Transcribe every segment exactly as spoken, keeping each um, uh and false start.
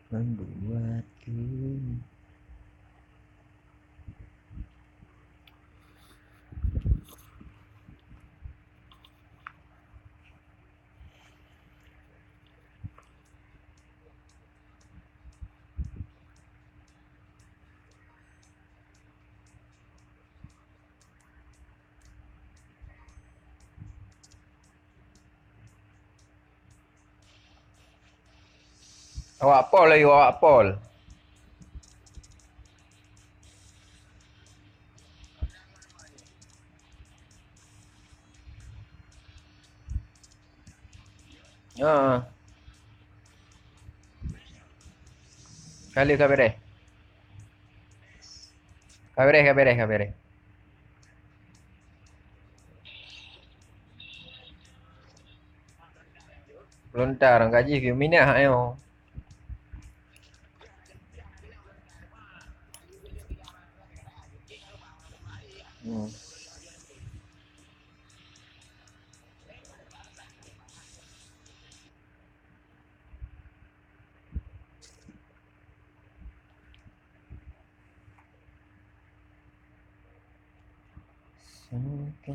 Membuatku. Awak pol laju, awak pol. Ha. Ka lheueh, ka beres. Ka beres, ka beres, ka beres. Lontar gaji keu minah ayo. Hmm. Oke.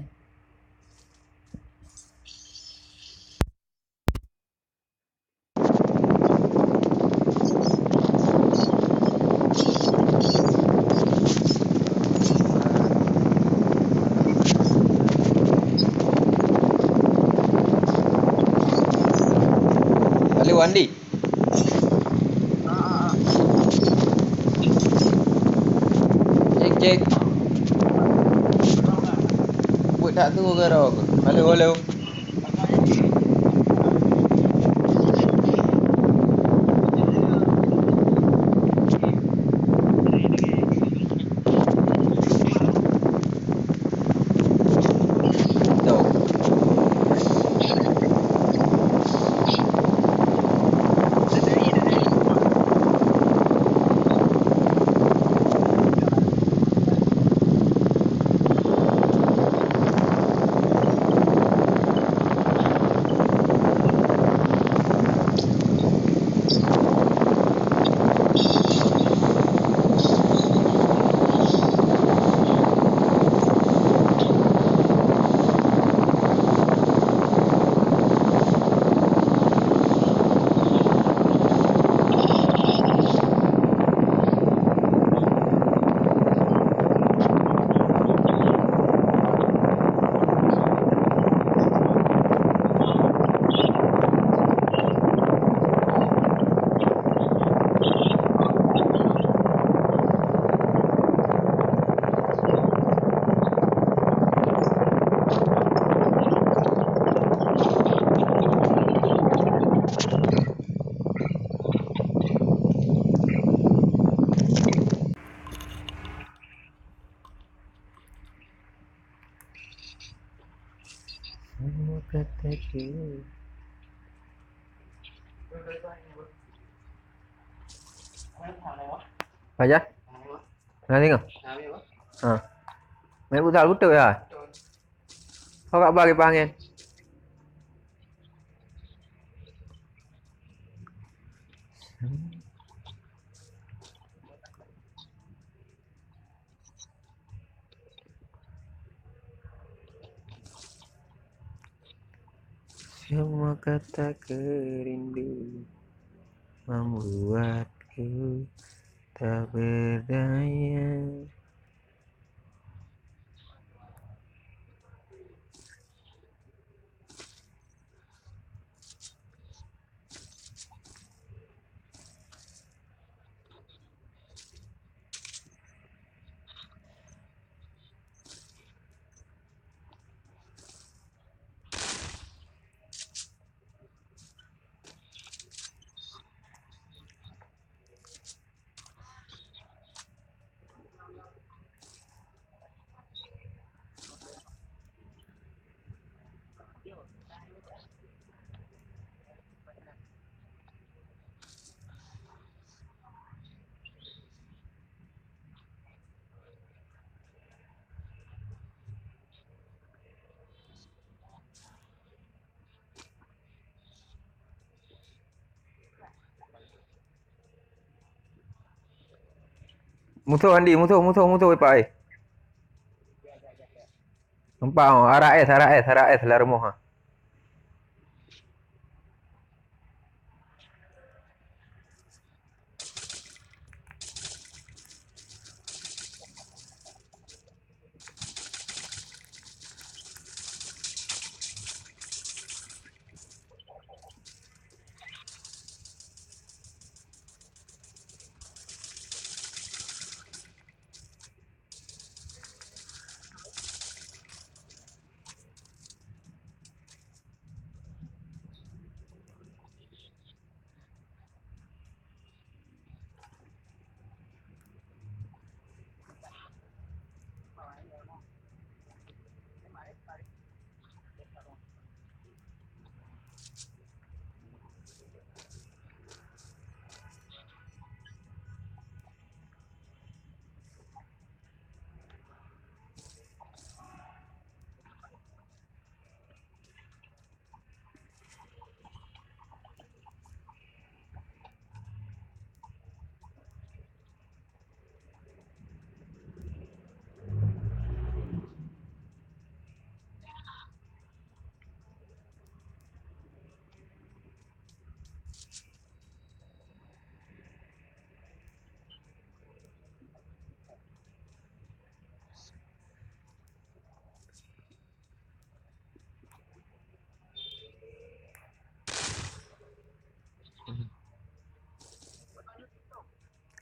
Halo, Andi. Cek, cek. Buet that tu ke roh? Halo, halo. Semua kata ke. Aja. Nah, tengok. Ha. Main futsal betul ya? Kau kat bagi panggil. Semua kata kerindu membuatku tak berdaya. Musoh Andi, musoh, musoh, musoh, Pak, eh. Nampak, oh, arah S, arah S, arah S, lam rumoh, ha.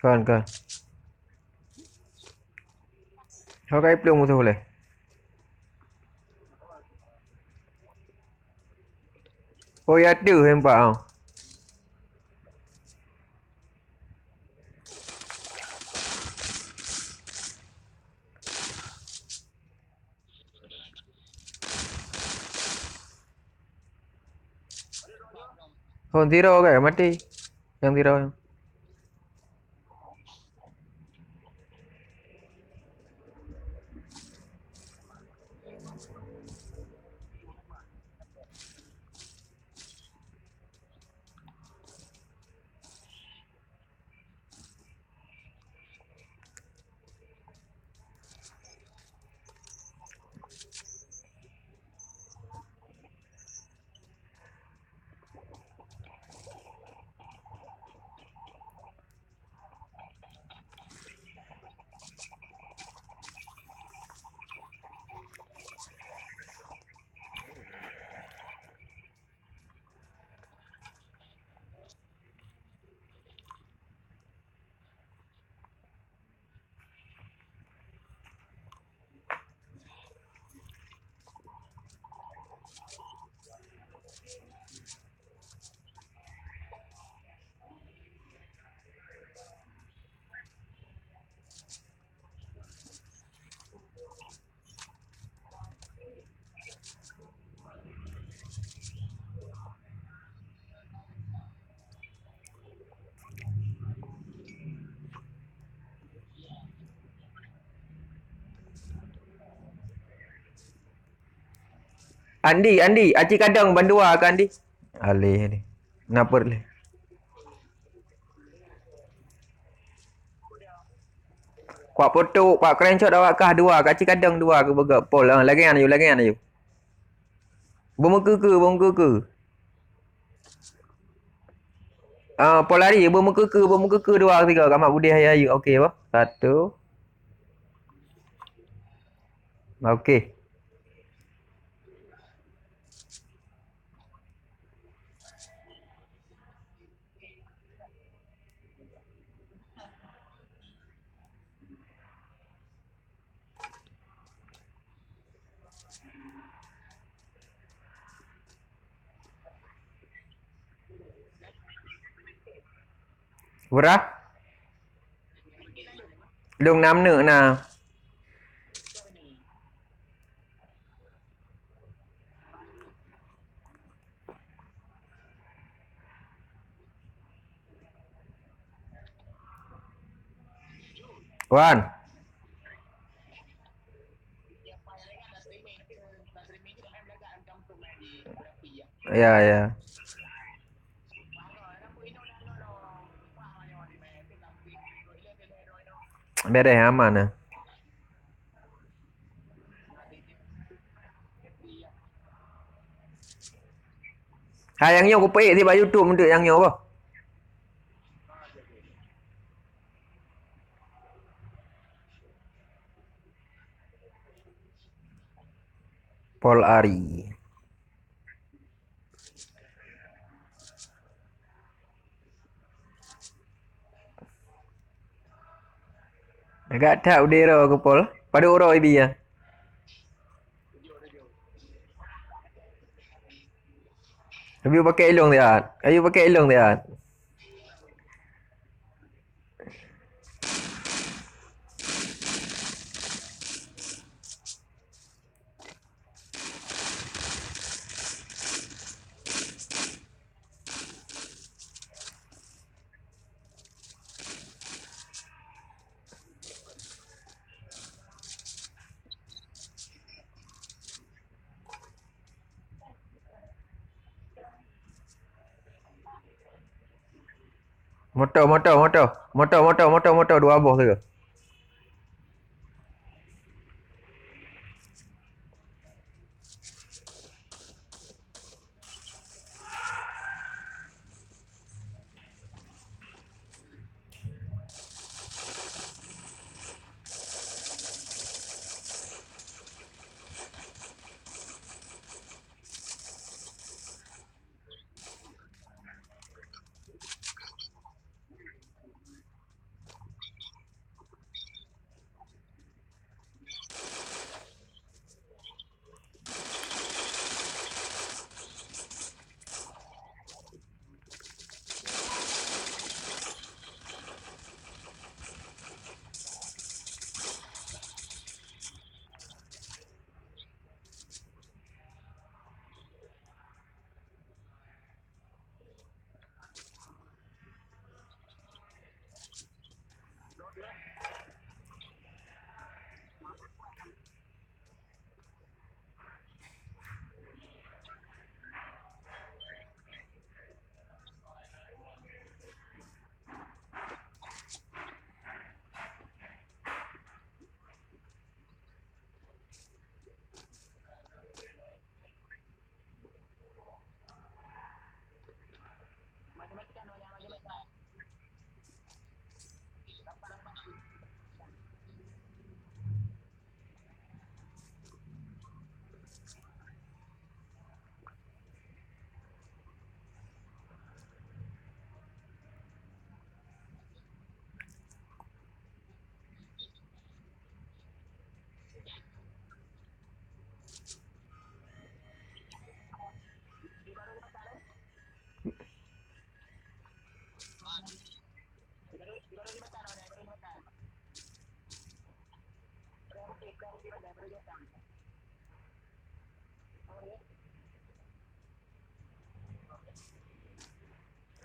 Kon, kon. Ho kai plueng musoh lé. Oh, ya deuh empat, oh. Oh, zero kan, mati. Yang zero. Andi, Andi, aci kadang bandua ka Andi. Aleh ni. Kenapa leh? Kuat foto, kuat screenshot awak kah dua, kaci kadang dua keu beugöt pol. Ah, lagèe nyan ayu, lagèe nyan ayu. Beumeukeue-keue, beumeukeue-keue. Ah, pol lari, beumeukeue-keue, beumeukeue-keue dua tiga, kamat budeh ayu, ayu. Oke, bah. Satu. Oke. Berah? Lôn nam neuk na. Wan. Ya, ya. Beres, aman na. Hai, nyang nyoe kupeuék sibak YouTube untuk nyang nyoe boh. Pol Ari. Agak that udeb droe keu Pol. Padub uroe ibi nyan. Tapi pakai ilong siat. Ayo pakai ilong siat. Moto, moto, moto. Moto, moto, moto, moto. Dua boh tu.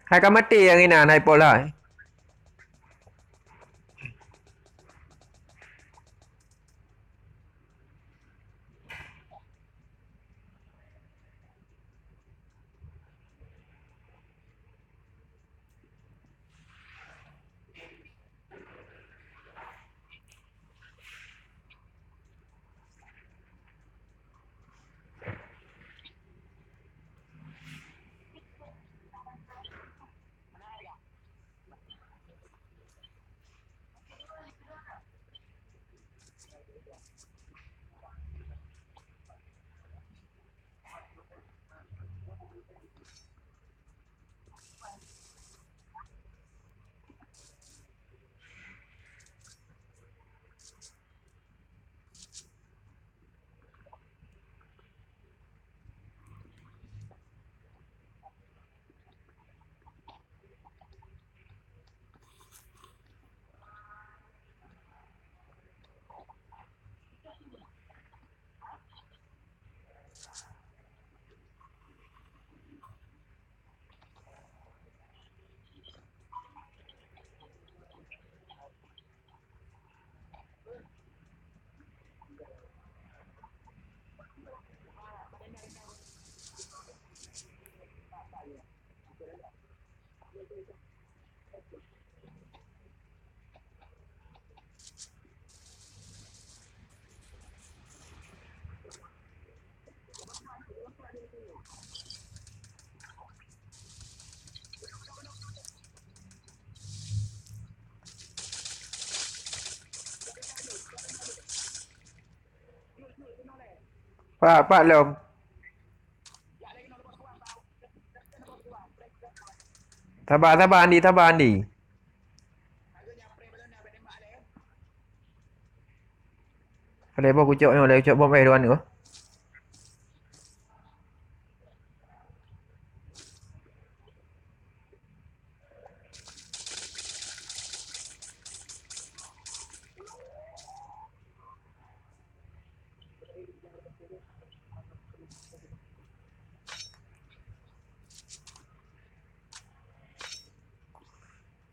Hai ka maté nyang inan, hai Pol hai. Pat, pat lom. Sabar, sabar, Andi, sabar, Andi. Ada apa kucok ni, ada kucok bom, eh, dua ni, oh.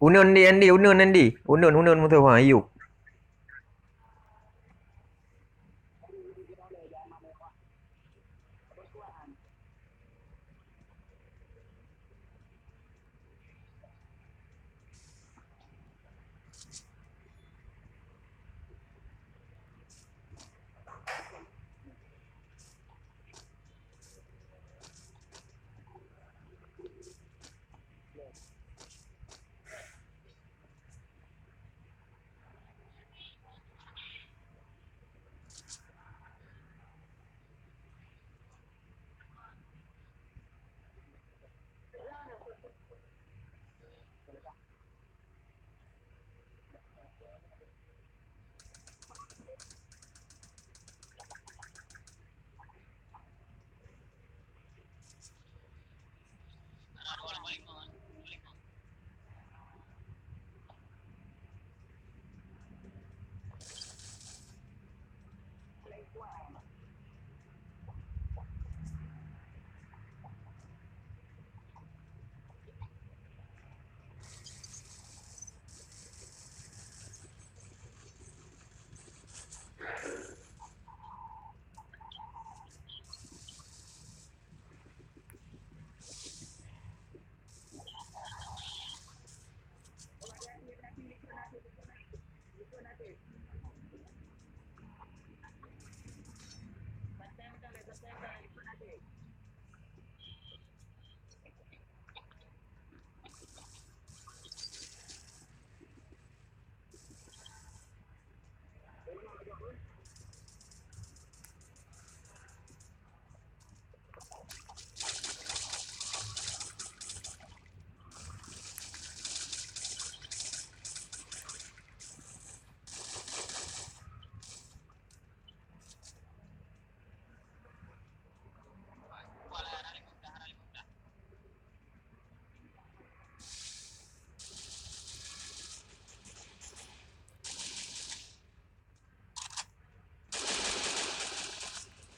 Uneun di, Andi, uneun, Andi. Uneun, uneun musoh, ha, yuk.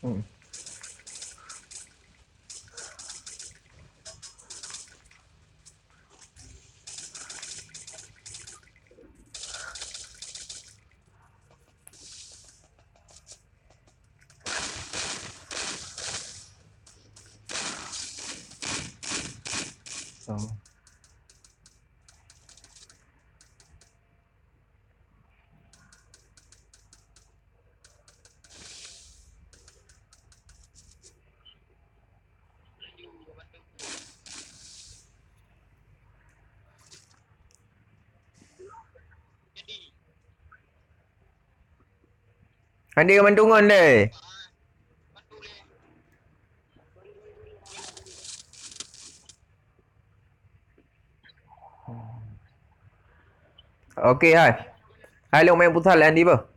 Hmm. So. Hadir bantungan deh. Okey, hai. Hai, lôn main futsal, Andi, bah.